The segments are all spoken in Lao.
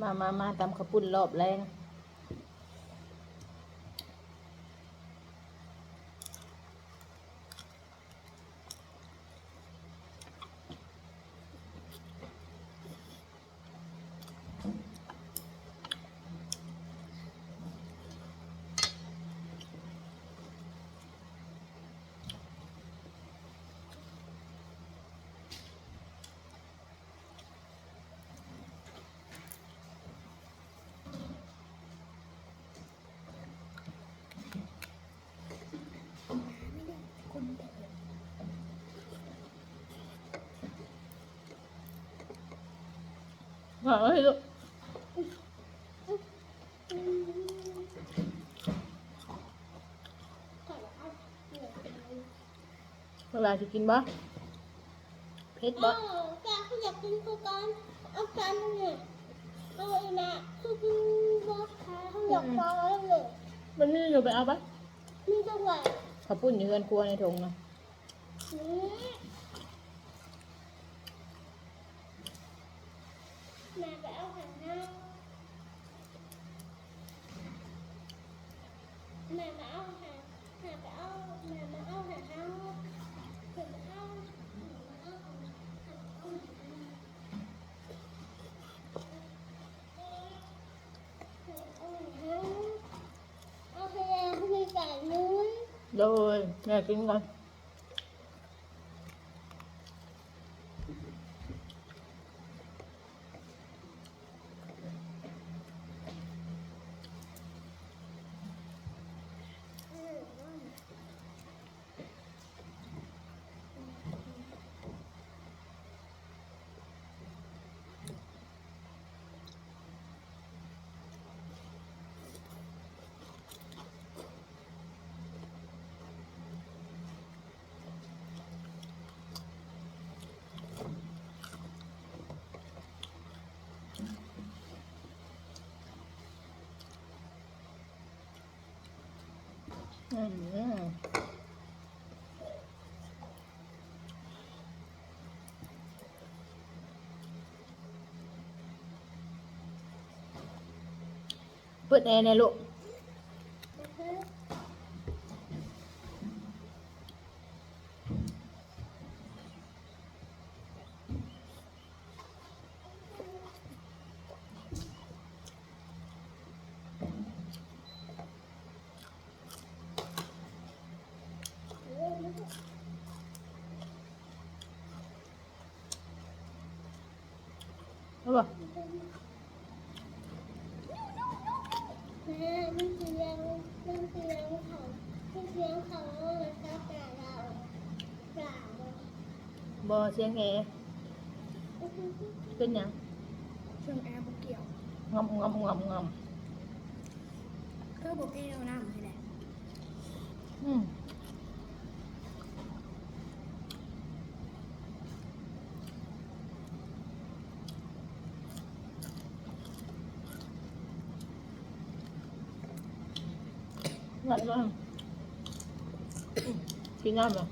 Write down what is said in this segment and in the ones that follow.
ມາ ມາ ມາ ຕຳເຂົ້າປຸ້ນລອບແລງ. ເວລາຊິກິນບໍ່? ເຜັດບໍ່? ເອົາ ແກກໍຢາກກິນຄືກັນ. ເອົາຈານໜຶ່ງນີ້ ເອົາອີກນະ ຄືກິນບໍ່ຂາຍ ເຮົາຢາກໄປເລີຍ. ມັນມີຢູ່ ໄປເອົາໄປ. ມີຈັກຫວາຍ? ເຂົ້າປຸ້ນຢູ່ເຮືອນຄົວໃນຖົງນະ. ນີ້ ແມ່ໄປເອົາໃຫ້ເຮົາ. ແມ່ມາເອົາໃຫ້ ແມ່ໄປເອົາ ແມ່ມາເອົາໃຫ້ເຮົາ ເພິ່ນເອົາ ເອົາໃຫ້ເຮົາ ເອົາໃຫ້ເຮົາ ເອົາໃຫ້ແມ່ ໃຫ້ໄກ່ໜຶ່ງ. ໂດຍ ແມ່ກິນກ່ອນ. ອືມ ເປີດແອແດ່ລູກ. ເອົາບໍ່? ແມ່ ມັນຊິລ້ຽງ ມັນຊິລ້ຽງເຂົາ ມັນຊິລ້ຽງເຂົາ ແລ້ວກໍປາດາວ ປາບໍ່? ບໍ່ ສຽງແອ. ເປັນຫຍັງ? ສຽງແອບໍ່ກ່ຽວ. ງອມ ງອມ ງອມ ງອມ. ຄືບໍ່ເທເອົານ້ຳນີ້ແຫຼະ. ອືມ. ຫວານບໍ່? ກິນນ້ຳບໍ່?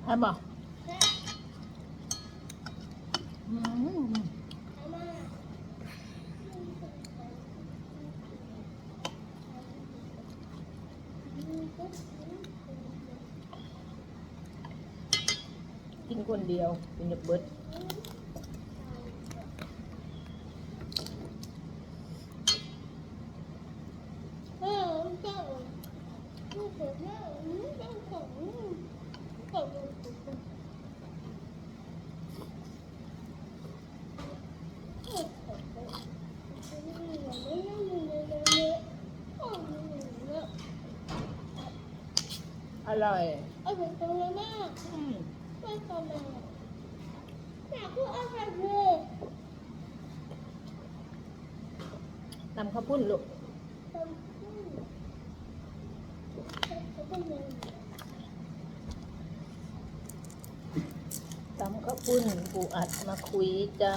ແຊບບໍ່? ອືມ. ກິນຄົນດຽວ ກິນຈະເບິດ. ອະລ່ອຍ. ອະລ່ອຍຈັງເລີຍແມ່. ອືມ. ແມ່ ແມ່ຄືເອົາໃສ່ເລີຍ. ຕຳເຂົ້າປຸ້ນລູກ. ຕຳເຂົ້າປຸ້ນ. ຕຳເຂົ້າປຸ້ນ ປູອັດໝາກຂຸຍຈ້າ.